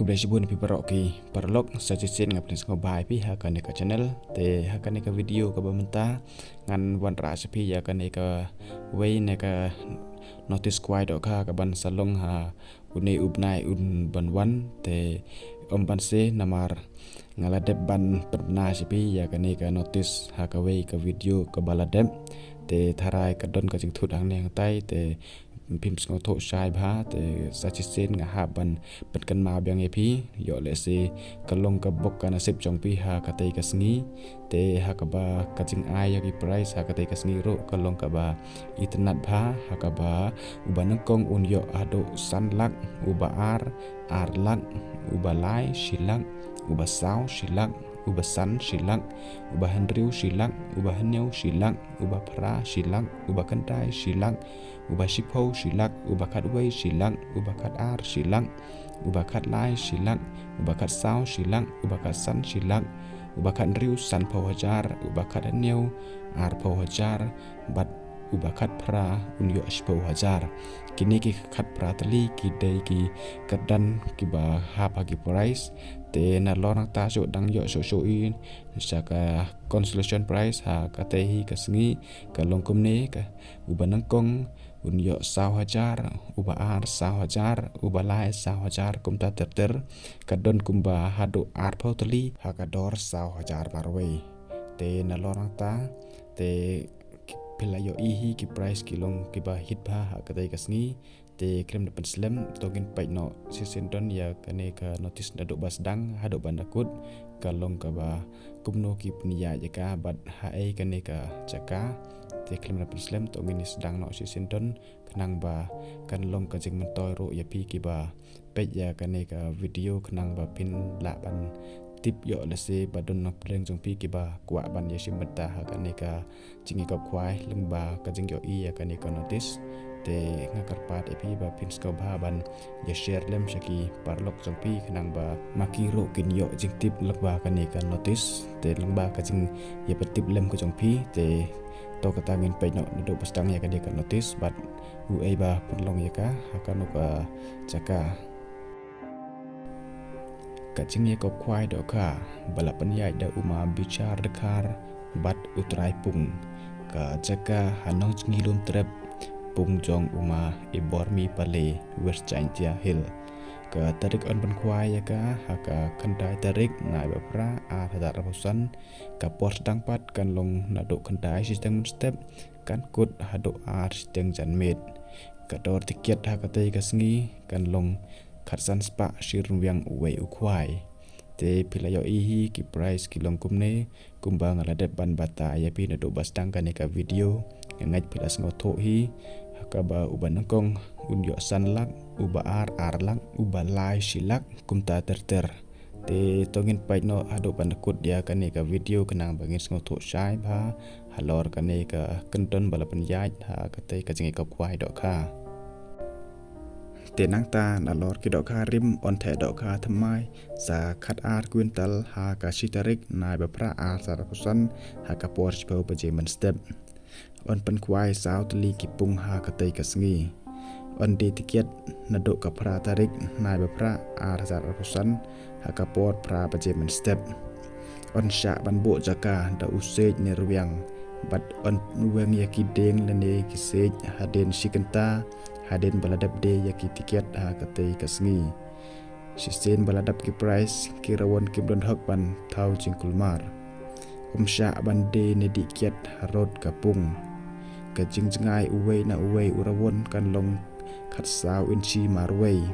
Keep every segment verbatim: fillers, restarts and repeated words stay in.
Khublei shibun phi baroh ki paralok, sa shisien nga pynsngewbha ïa phi ha kane ka channel. Te ha kane ka video kaba mynta ngan wanrah sha phi ïa kane kawei na ka notice khwai dohkha kaban sa long ha une u bnai un ban wan. Te ym ban seh namar nga la dep ban pynbna sha phi ïa kane ka notice ha kawei ka video kaba la dep. Te tharai ka don ka jingthut hangne hangtai te phim sngewthuh shai bha, te sa shisien nga hap ban pynkynmaw biang ïa phi. Ïoh lehse ka long ka bok ka nasib jong phi ha katei ka sngi. Te ha kaba ka jingai ïa ki prize ha katei ka sngi ruh ka long kaba itynnad bha, ha kaba uba nyngkong un ïoh haduh san lak, uba ar ar lak, uba lai shi lak, uba saw shi lak, uba san shi lak, uba hynriew shi lak, uba hynñiew shi lak, uba phra shi lak, uba khyndai shi lak, uba shiphew shi lak, uba khatwei shi lak, uba khatar shi lak, uba khatlai shi lak, uba khatsaw shi lak, uba khatsan shi lak, uba khathynriew sanphew hajar, uba khathynñiew arphew hajar, bad uba khatphra un ïoh shiphew hajar. Kine ki khatphra tylli ki dei ki kyrdan kiba hap ha ki prize. Te nalor nangta shu dang ïoh shuh shuh i sha ka consolation prize ha katei hi ka sngi, ka long kumne: ka uba nyngkong un ïoh saw hajar, uba ar saw hajar, uba lai saw hajar, kumta ter ter. Ka don kumba haduh arphew tylli ha ka dor saw hajar marwei. Te nalor nangta te phi la ïohi hi ki prize ki long kiba hit bha ha katei ka sngi. Te khlem da pynslem, to ngin peit noh shisien don ïa kane ka notice naduh ba sdang haduh ban da kut, ka long kaba kumno ki pynïaid ïa ka bad haei kane ka jaka. Te khlem da pynslem, to ngin ïa sdang noh shisien don khnang ba kan long ka jingmyntoi ruh ïa phi kiba peit ïa kane ka video, khnang ba phin lah ban tip. Ïoh lehse ba don nongpdeng jong phi kiba kwah ban ïashim bynta ha kane ka jingïakop khwai lyngba ka jingïohi ïa kane ka notice. Te nga kyrpad ïa phi ba phin sngewbha ban ïa share lem sha ki paralok jong phi, khnang ba ma ki ruh kin ïoh jingtip lyngba kane ka notice. Te lyngba ka jingïapyntip lem ka jong phi, te to kata ngin peit noh naduh ba sdang ïa kane ka notice bad uei ba pynlong ïa ka ha kano ka jaka. Ka jingïakop khwai dohkha ba la pynïaid da u ma Bichar Dkhar bad u Trai Pung. Ka jaka ha Nongjngi Lumtrep, pung jong u ma Ibormi Pale, West Jaintia Hill. Ka tarik yn pynkhwai ïa ka ha ka khyndai tarik Naibaphra ar hajar arphew san. Ka por sdang pat kan long naduh khyndai shiteng mynstep, kan kut haduh ar shiteng janmiet. Ka dor tiket ha katei ka sngi kan long khatsan spah shi ryngwiang uwei u khwai. Te phi la ïohi hi ki prize ki long kumne, kumba nga la dep ban batai ïa phi naduh ba sdang kane ka video. Nga ngeit phi la sngewthuh hi, ha kaba uba nyngkong un ïoh san lak, uba ar ar lak, uba lai shi lak, kumta ter ter. Te to ngin peit noh haduh ban da kut ïa kane ka video khnang ba ngin sngewthuh shai bha halor kane ka kyndon ba la pynïaid ha katei ka jingïakop khwai dohkha. Te nangta nalor ki dohkha rim, yn theh dohkha thymmai sa khatar kwintal ha ka shi tarik Naibaphra ar hajar arphew san ha ka por shiphew baje mynstep. Yn pynkhwai saw tylli ki pung ha katei ka sngi. Yn die tiket naduh ka phra tarik Naibaphra ar hajar arphew san ha ka por phra baje mynstep. Yn shah ban buh jaka da u siej ne rwiang bad yn weng ïa ki dieng lane ki siej hadien shi kynta hadien ba la dep die ïa ki tiket ha katei ka sngi. Shisien ba la dep ki prize, ki rawon kim don hok ban thaw jingkulmar. Ym shah ban die ne dih kiad harud ka pung. Ka jingjngai uwei na uwei u rawon kan long khatsaw inshi marwei.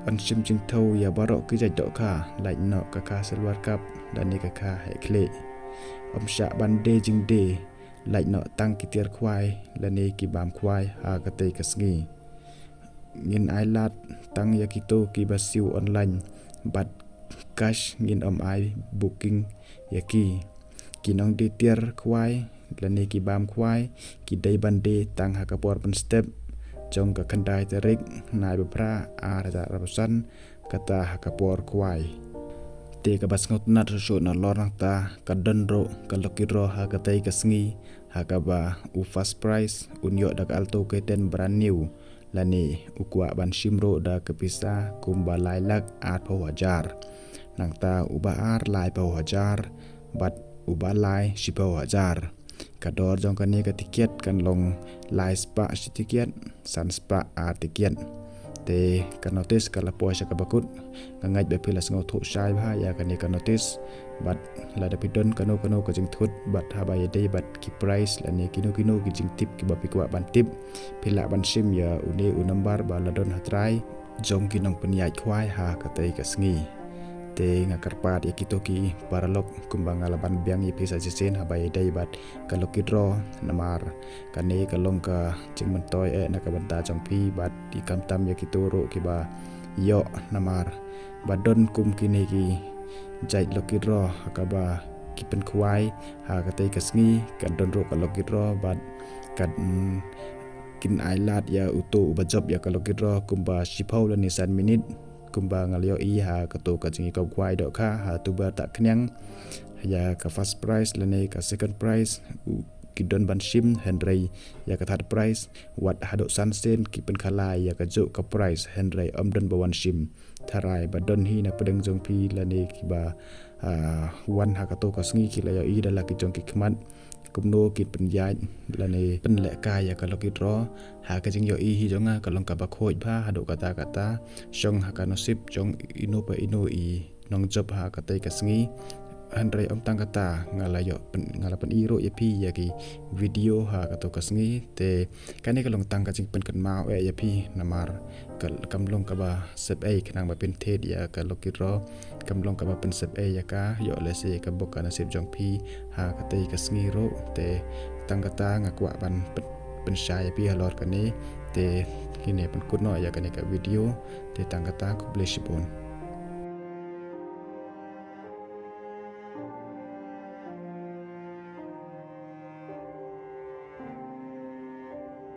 Yn shim jingthew ïa baroh ki jait dohkha, lait noh ka kha silver carp lane ka kha heh khlieh. Ym shah ban die jingdie, lait noh tang ki tiar khwai lane ki bam khwai ha katei ka sngi. Ngin ai lad tang ïa kito kiba siew online bad cash, ngin ym ai booking ïa ki. Ki nongdie tiar khwai lane ki bam khwai ki dei ban die tang ha ka por mynstep jong ka khyndai tarik Naibaphra ar hajar arphew san, kata ha ka por khwai. Te kaba sngewtynnat shuh shuh nalor nangta, ka don ruh ka lucky draw ha katei ka sngi, ha kaba u first prize un ïoh da ka Alto K ten brand new, lane u kwah ban shim ruh da ka pisa kumba lai lak arphew hajar. Nangta uba ar laiphew hajar bad uba lai shiphew hajar. Ka dor jong kane ka tiket kan long lai spah shi tiket, san spah ar tiket. Te ka notis ka la poi sha kaba kut. Nga ngeit ba phi la sngewthuh shai bha ïa kane ka notis. Bad lada phi don kano kano ka jingthut bad haba ïadei bad ki prize lane kino kino ki jingtip kiba phi kwah ban tip, phi lah ban shim ïa une u number ba la don ha trai jong ki nongpynïaid khwai ha katei ka sngi. Te nga kyrpad ïa kito ki paralok kumba nga la ban biang ïa phi sa shisien haba ïadei bad ka lucky draw, namar kane ka long ka jingmyntoi eh na ka bynta jong phi bad i khamtam ïa kito ruh kiba ïoh, namar ba don kum kine ki jait lucky draw ha kaba ki pynkhwai ha katei ka sngi, ka don ruh ka lucky draw bad ka, mm, kin ai lad ïa uto uba jop ïa ka lucky draw kumba shiphew lane san minit, kumba nga la ïohi ha kato ka jingïakop khwai dohkha ha Tuber Tahkhniang. Ïa ka first prize lane ka second prize u, ki don ban shim, hynrei ïa ka third prize wat haduh san sien ki pynkhalai ïa kajuh ka prize, hynrei ym don ba wan shim. Tharai ba don hi na pdeng jong phi lane kiba, ah, wan ha kato ka sngi ki la ïohi da la ki jong ki khmat kumno kin pynïaid lane pynlehkai ïa ka lucky draw. Ha ka jingïohi hi jong nga ka long kaba khuid bha haduh katta katta, shong ha ka nasib jong ino pa ino i nongjop ha katei ka sngi. Hynrei ym tang kata, nga la ïoh pyn-, nga la pyni ruh ïa phi ïa ki video ha kato ka sngi. Te kane ka long tang ka jingpynkynmaw eh ïa phi, namar ka, kam long kaba sep ei khnang ba phin thied ïa ka lucky draw, kam long kaba pynsep ei ïa ka, ïoh lehse ïa ka bok ka nasib jong phi ha katei ka sngi ruh. Te tang kata nga kwah ban pyn-, pynshai ïa phi halor kane. Te kine pynkut noh ïa kane ka video. Te tang kata, khublei shibun.